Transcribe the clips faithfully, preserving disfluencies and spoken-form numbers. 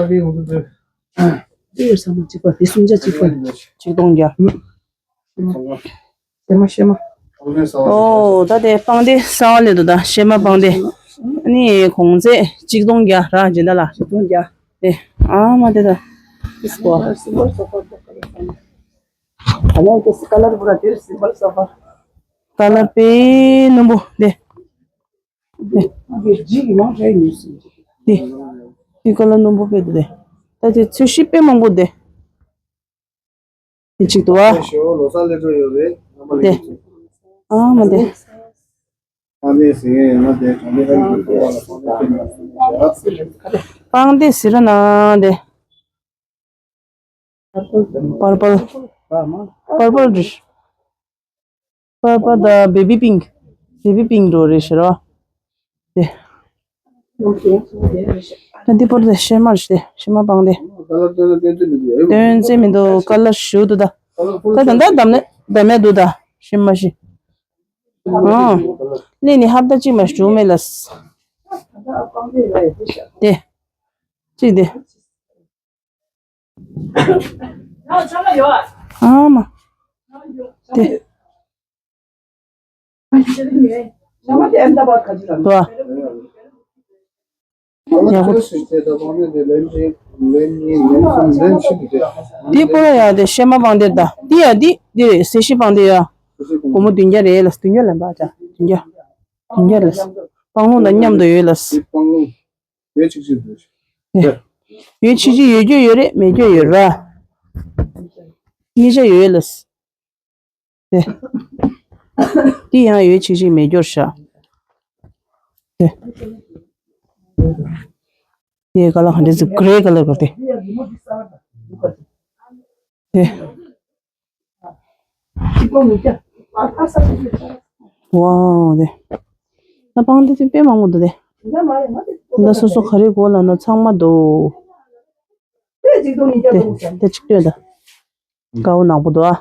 འདི་ཡོད་ས་མ་གཅིག་པ། འདི་སུམ་ཆ་གཅིག་པ། ཆིག་སྟོང་བརྒྱ། ཤེ་མ་ཤེ་མ། ཨོ་ད་དེ་པང་གདན་གསར་པ་སླེབས་འདུག་ད་ཤེ་མ་པང་གདན། ཨ་ནི་གོང་ཚད་གཅིག་སྟོང་བརྒྱ་ར་སྦྱིན་བདག་ལགས། གཅིག་སྟོང་བརྒྱ། དེ་ཨ་མ་དེ་ད། སི་སི་ཀོ། སི་སི་ཀོ། ཨ་ནི་དེ་ཀ་ལར་བུ་ར་དེ་སི་སི་ཀོ། ཀ་ལར་དཔེ་རྣོན་པོ་དེ། དེ། དེ་ཀ་ལར་རྣོན་པོ་དཔེ་འདུག་དེ། ད་དེ་ཚོས་གཞི་དཔེ་མང་པོ་དེ། དེ་གཅིག་འདུག་བ། དེ་ཞོ་ལོ་གསར་སླེབས་འགྲོ་ཡོད་རེད། རྣམ་པ་དེ། ལེགས་ཚོ། ཨ་མ་དེ། ཨ་མའི་ཟེར་ཡས་ང་དེ་གྲོང་སྡེ་ཁ་ཡི་གི་ཐོག་ལ་པང་གདན་སྤྲད་ན་ཟེར་ཡ། པང་གདན་ཟེར་ན་དེ། པར་པལ། པར་པལ་རེད། པར་པལ་དང་བེ་བི་པིང་། བེ་བི་པིང་འགྲོ་རེད་ཤག་ར། དེ། ད་འདི་པར་དེ་ཤེ་མར་ཤེ་ཤེ་མ་པང་དེ། སྟོན་ཚེ་མི་འདུག་ཀ་ལར་ཞུ་འདུག་ད། ད་ད་ད་འདམ་ནས་འདམ་ཡ་འདུག་ད། ཤེ་མ་ཤེ། ཨོ། ལས་ནི་ཧབ་ད་གཅིག་མ་ཞུ་མེད་ལ། དེ། གཅིག་དེ། ཨ་མ། དེ། དོ། ཡག་པོ། འདི་པོ་ལ་ཡ་དེ་ཤེ་མ་པང་དེར་ད། འདི་ཡ་འདི་འདི་རེད། ཟེར་ཤི་པང་དེ་ཡ། སྒོར་མོ་བདུན་བརྒྱ་རེད་ལ། བདུན་བརྒྱ་ལེན་པ་ཅག་བདུན་བརྒྱ། བདུན་བརྒྱ་ལ། སྤང་ལུང་དང་མཉམ་དུ་ཡོད་ལ། ཡོད་ཆིག་ཆིག་འདུག་ཡོད་ཆིག་ཆིག་ཡོད་རྒྱུ་ཡོད་རེད། མེད་རྒྱུ་ཡོད་ར། གཉིས་ཆ་ཡོད་ལ། དེ། དེ་ཡང་ཡོད་ཆིག་ཆིག་མེད་རྒྱུར་བཞག་དེ། དེ་ཀ་ལ་ག་འདྲ་ཟིག་གྷི་རེ་ཀ་ལར་གོ་དེ། དེ། ཝའོ་དེ། ད་པང་དེ་དེ་དཔེ་མང་པོ་འདུག་དེ། ད་སོ་སོ་ག་རེ་དགོས་ལབ་ན་ཚང་མ་འདུག་དེ་དེ་གཅིག་སྟོན་ད། དཀར་པོ་ནག་པོ་འདུག་ཨ།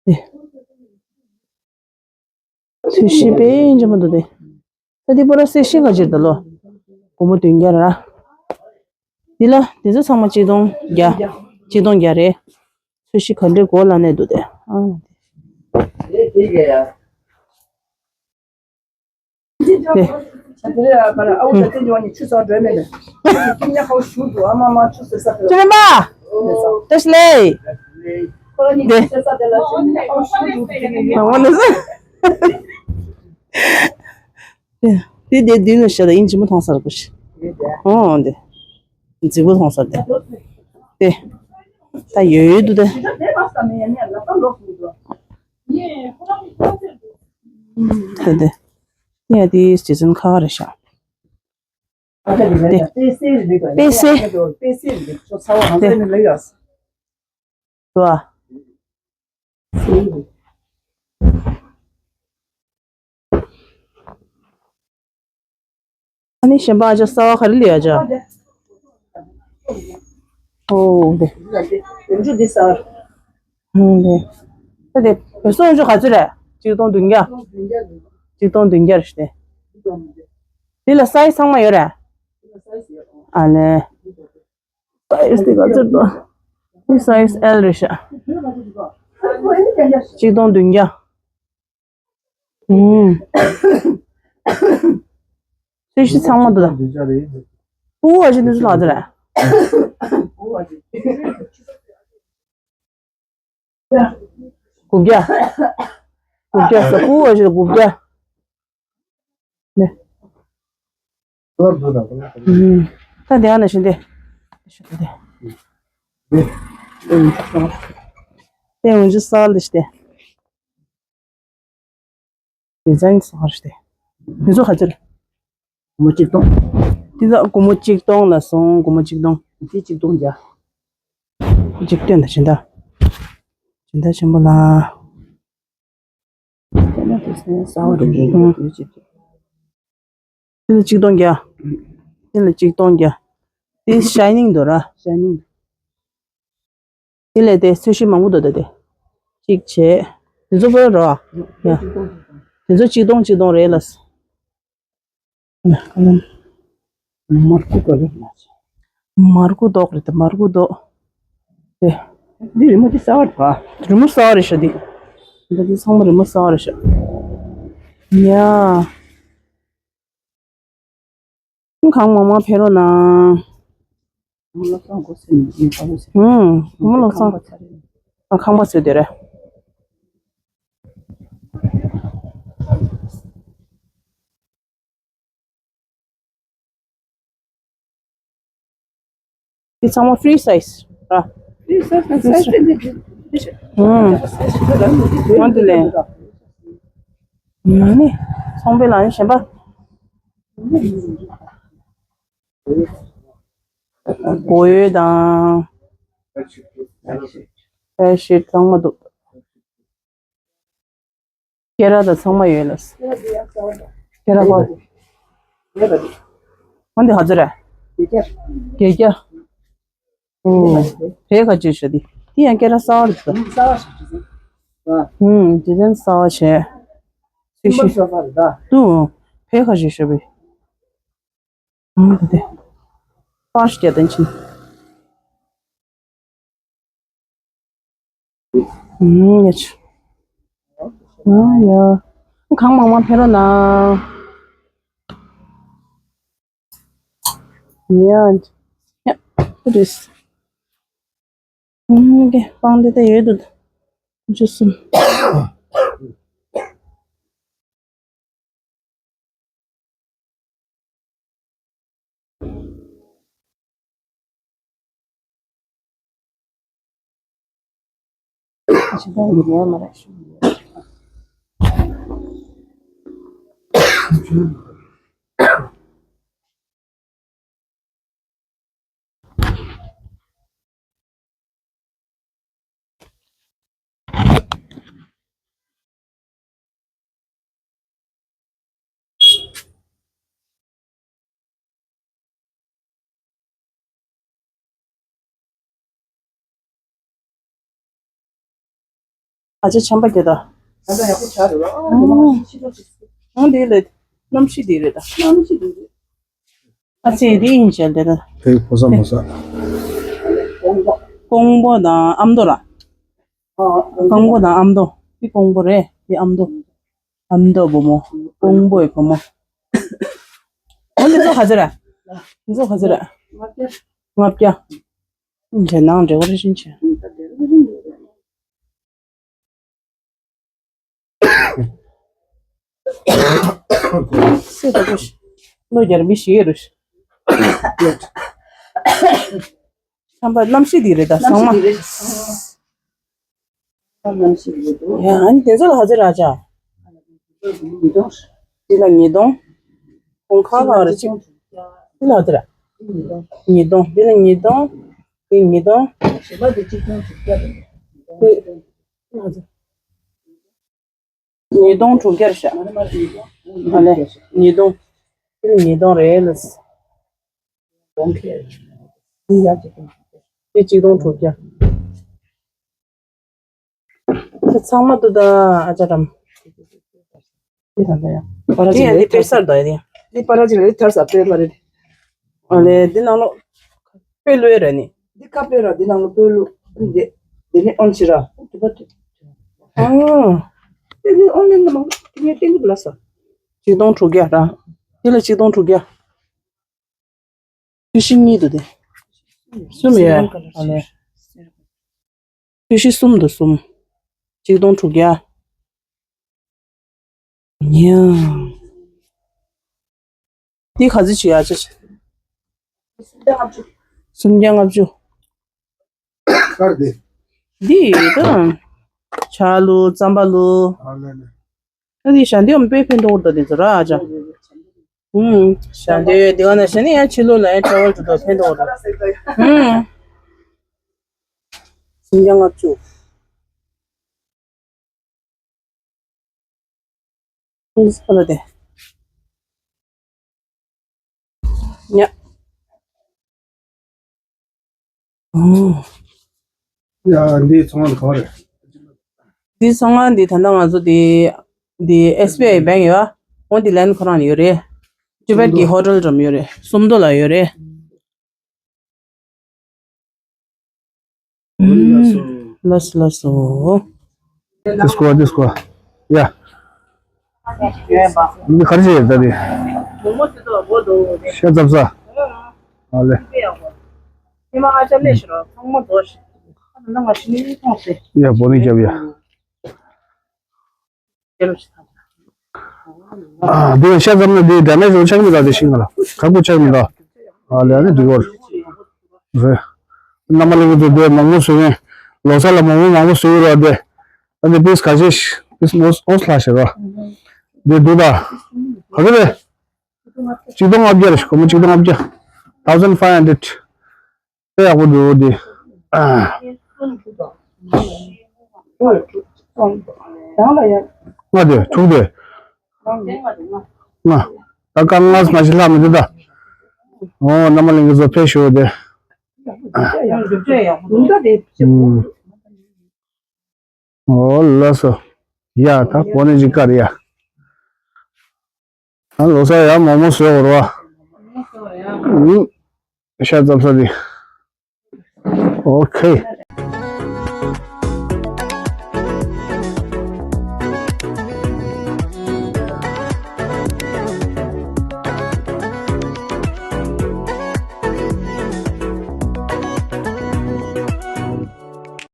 དེ། ཚོས་གཞི་དཔེ་ཡིན་གཅིག་མ་འདུག་དེ། ད་དེ་པོ་ར་སེ་ཤིང་ག་ཅིག་ད་ལོ། སྒོར་མོ་བདུན་བརྒྱ་ར། འདི་ལ་དེ་ཚོ་ཚང་མ་གཅིག་སྟོང་བརྒྱ། གཅིག་སྟོང་བརྒྱ་རེད། ཚོས་གཞི་ག་འདྲའི་སྒོ་ལ་གནས་འདུག་དེ། ཨ། དེ། ཅི་རེད་མ། བཀྲ་ཤིས་བདེ་ལེགས། དེ། འོ་ན་ཟེར། དེ་དེ་མདུན་ལ་བཞག་ད་ཡིན་གཅིག་མ་མཐོང་ས་རེད་པ་ཞིག་ཨོ་དེ། རྫིག་པོ་མཐོང་ས་དེ། དེ། ད་ཡོད་ཡོད་འདུག་དེ། དེ་དེ། ཡ་དེ་རྗེ་བཙུན་ཁ་ཁ་རེད་ཤག་དེ། པེ་སེ། དེ། དུ་བ། ཨ་ནི་གཞན་པ་ཨ་ཅག་གསར་པ་ག་རེ་ལས་ཨ་ཅག་ཨོ་དེ། ཨོ་དེ། ད་དེ་བོད་སོག་ཨ་ཅག་ག་ཚོད་རེད། གཅིག་སྟོང་བདུན་བརྒྱ། གཅིག་སྟོང་བདུན་བརྒྱ་རེད་དེ། དེ་ལ་སའི་ཚང་མ་ཡོད་རེད། ཨ་ལེ། སའི་དེ་ག་ཚོད་འདུག་དེ་སའི་ཨེལ་རེད་ཤག་གཅིག་སྟོང་བདུན་བརྒྱ། ཨུམ། ཚོས་གཞི་ཚང་མ་འདུག་ད། སྤུ་གུ་ཨ་ཅེ་འདི་ཚོ་ལག་དེ་རེད། དགུ་བརྒྱ། དགུ་བརྒྱ་ཟེར། སྤུ་གུ་ཨ་ཅེ་དགུ་བརྒྱ། ནས། ཨུམ། ད་དེ་ཡང་ན་བཞིན་དེ། དེ་འོན་ཅི་སལ་དེ་ཤི་དེ། ཌི་ཛའིན་སོགས་རེད་དེ། དེ་ཚོ་ག་ཚོད་རེད། སྒོར་མོ་གཅིག་སྟོང་། དེ་ཚོ་སྒོར་མོ་གཅིག་སྟོང་ལ་སོང་། སྒོར་མོ་གཅིག་སྟོང་། དེ་གཅིག་སྟོང་བརྒྱ། གཅིག་སྟོང་དང་སྦྱིན་བདག་སྦྱིན་བདག་ཆེན་པོ་ལ། དེ་ན་དེ་སེ་གསར་པ་རེད་འདུག་དེ་གཅིག་དེ་ལ་གཅིག་སྟོང་བརྒྱ། དེ་ལ་གཅིག་སྟོང་བརྒྱ། དེ་ཤའི་ནིང་འདུག་ར། ཤའི་ནིང་། དེ་ལས་དེ་ཚོས་གཞི་མང་པོ་འདུག་ད་དེ། གཅིག་བྱས། དེ་ཚོ་པོ་རོ། ཡ། དེ་ཚོ་གཅིག་སྟོང་གཅིག་སྟོང་རེད་ལ། མར་ཁུ་ག་རེ་ལ། མར་ཁུ་མདོག་རེད་དེ། མར་ཁུ་མདོག་དེ། འདི་རི་མོ་འདི་གསར་བ་རེད་པ། རི་མོ་གསར་བ་རེད་ཤག་འདི། འདི་འདི་ཚང་མ་རི་མོ་གསར་བ་རེད་ཤག། ཡ། གང་མང་མང་ཕེབས་རོགས་གནང་། ཨུམ། བུ་མོ་བློ་བཟང་། ཨ། ཁང་པ་ཚོ་དེ་རེད། འདི་ཚང་མ་free size་ར། Free size་ནི་size་དེ་འདི་འདི་ཞིག། ཨུམ། ང་འདི་ལེན། ང་ནི་ཚོང་པའི་ལ་ནི་གཞན་པ། སྒོ་ཡོལ་དང་། bed sheet་ཚང་མ་འདུག། སྐེ་རགས་དང་ཚང་མ་ཡོད་ལ། སྐེ་རགས་པ། འོ་འདི་ག་ཚོད་རེད། བརྒྱད་བརྒྱ། ཨོ། བས་ག་ཅིག་ཤོ་འདི། འདི་ཡང་སྐེ་རགས་གསར་བ་རེད་ད། ཨུམ། འདི་ཚན་གསར་བ་བྱས། སུ་ཤི། ཏུ། བས་ག་ཅིག་ཤོ་བས། ཨུམ། འདི་དེ། པར་ཤི་རྒྱ་དན་ཆིན། ཨུམ། ཡ་ཆུ། ཨ་ཡ། གང་མང་མང་ཕེབས་རོགས་གནང་། ཡ། ཡ། རེད། ཨུམ། གེ་སྤང་འདི་ད་ཡོད་དུ། ཇུ་སུམ། ཨ་ཅེ་ཆམ་པ་སྐྱེ་ད། ད་ལྟ་ཡག་པོ་ཆགས་རེད་བ། ཨ་ཨ་འདི་ལ་གནམ་གཤིས་འདི་རེད་ད། གནམ་གཤིས་འདི་རེད། ཨ་ཙི་འདི་ཡིན་བྱས་འདི་ད། དེ་ཕོ་ས་མོ་ས། ཀོང་པོ་དང་ཨ་མདོ་ར། ཀོང་པོ་དང་ཨ་མདོ། འདི་ཀོང་པོ་རེད། འདི་ཨ་མདོ། ཨ་མདོ་བུ་མོ། ཀོང་པོའི་བུ་མོ། འོ་འདི་ཚོ་ག་ཚོད་ར། འདི་ཚོ་ག་ཚོད་ར། ལྔ་བརྒྱ། འདྲེ་ནང་འདྲེ་བ་རེ་བཞིན་བྱས། སེ་ད་གོ་ཤི། ལོ་རྒྱར་མི་ཤི་རུ་ཤི། ཁམས་པ་གནམ་གཤིས་འདི་རེད་ད་ཚང་མ། གནམ་གཤིས་འདི་རེད། ཡ་ཨ་ནི་དེ་ཚོ་ལ་ཧ་ཅང་ར་ཅག། ཉིས་སྟོང་། འདི་ལ་ཉིས་སྟོང་། ཁོང་ཁ་ཁ་ར་གཅིག། འདི་ལ་ཧ་ཅང་ར། ཉིས་སྟོང་། འདི་ལ་ཉིས་སྟོང་། འདི་ཉིས་སྟོང་། ཉིས་སྟོང་དྲུག་བརྒྱ་རེད་ཤག། ཨ་ལེ། ཉིས་སྟོང་། འདི་ཉིས་སྟོང་རེད་ལ། འདི་གཅིག་སྟོང་དྲུག་བརྒྱ། འདི་ཚང་མ་འདུག་ད་ཨ་ཅག་རམ། འདི་ད་ལྟ་ཡང་། པ་ར་ཅིག་ལ་འདི་དཔེ་གསར་དང་ཡ། འདི་པ་ར་ཅིག་ལ་འདི་ཐར་ས་དཔེ་མ་རེད། ཨ་ལེ་འདི་ནང་ལོགས་དཔེ་ལོས་ར་ནི། འདི་ཁ་དཔེ་ར་འདི་ནང་ལོགས་དཔེ་ལོ། འདི་འདི་ནི་ཨོན་ཆི་ར། ཨ། འདི་ནི་ཨོན་ལེན་ནང་འདི་ནི་ཏན་ཏན་ལ་ས། གཅིག་སྟོང་དྲུག་བརྒྱ་ར། འདི་ལ་གཅིག་སྟོང་དྲུག་བརྒྱ། ཕྱི་ཤིང་གཉིས་འདུག་དེ། གསུམ་ཡོད། ཨ་ལེ། ཕྱི་ཤིང་གསུམ་འདུག་གསུམ། གཅིག་སྟོང་དྲུག་བརྒྱ། ཉ། འདི་ག་ཚོད་ཅིག་ཡ་ཆ་ཆ། སུམ་བརྒྱ་ལྔ་བཅུ། གར་དེ། འདི་ཡོད་ད། ཆ་ལུ་རྩམ་པ་ལུ། ཨ་ལེ་ལེ། ད་འདི་ཞལ་འདེབས་དཔེ་ཕན་ཐོགས་འདུག་འདི་ཚོ་ར་ཨ་ཅག། ཧུམ། ཞལ་འདེབས་འདི་ག་ན་ཞལ་ནི་ཡང་ཕྱི་ལོགས་ལ་ཡང་ཊ་ཝལ་འགྲོ་དུས་ཕན་ཐོགས་འདུག་ཧུམ། སུམ་བརྒྱ་ལྔ་བཅུ། ཨུ་ཙི་ལ་དེ། ཉ། ཨོ། ཡ་འདི་ཚོང་ཁང་ག་བ་རེད། འདི་ཚོང་ཁང་འདི་ད་ལྟ་ང་ཚོ་འདི་འདི་ཨེས་བི་ཨའི་བེང་ཡོད། འོ་འདི་ལན་ཁོ་རང་ཡོད་རེད། ཊི་བེཊ་གི་ཧོ་ཊེལ་འགྲམ་ཡོད་རེད། སུམ་མདོ་ལ་ཡོད་རེད། ལགས་སོ་ལགས་སོ། དེ་སྐོར་དེ་སྐོར། ཡ། འདི་ག་རེ་བྱས་ཡོད་ད་དེ། ཤ་ཚབ་ས། ཨ་ལེ། ཡ་བོ་ནི་རྒྱབ་ཡ། ཨ་འདི་ཤ་ཚབ་ན་འདི་ཌེ་མེཇ་ཆགས་མི་འདུག་དེ་ཤིང་ལ་ཁག་པོ་ཆགས་མི་འདུག་ཨ་ལེ་ཨ་ནི་འགྲིག་གོ་རེད། རྣམ་པ་ལྷན་རྒྱས་ཚོ་འདི་མང་མོ་བཟོ་ཡིན། ལོ་གསར་ལ་མང་མོ་མང་མོ་བཟོ་ཡོད་ར་དེ། ཨ་ནི་པིས་ག་ཤེས་པིས་ཨོས་ཨོས་ལྷག་ཤེས་ར། འདི་འདུག་ད། ག་གི་རེད། གཅིག་སྟོང་ལྔ་བརྒྱ་རེད། སྒོར་མོ་གཅིག་སྟོང་ལྔ་བརྒྱ། Thousand five hundred། དཔེ་ཡག་པོ་འདུག་འདི། ཨ། ལྔ་དེ་དྲུག་དེ། ལྔ། ད་སྐར་མ་ལྔ་ཞིག་ལྷག་མི་འདུག་ད། ཨོ་རྣམ་པ་ལྷན་རྒྱས་ཚོ་ཕེབས་ཤོག་དེ། ཨུམ། ཨོ་ལགས་སོ། ཡ་ད་བོ་ནི་ཅིག་དཀར་ཡ། ཨ་ལོ་གསར་ཡ་མོག་མོག་བཟོས་འོར་བ། ཨུམ། ཤ་ཚབ་ས་དེ། ཨོ་ཁེ།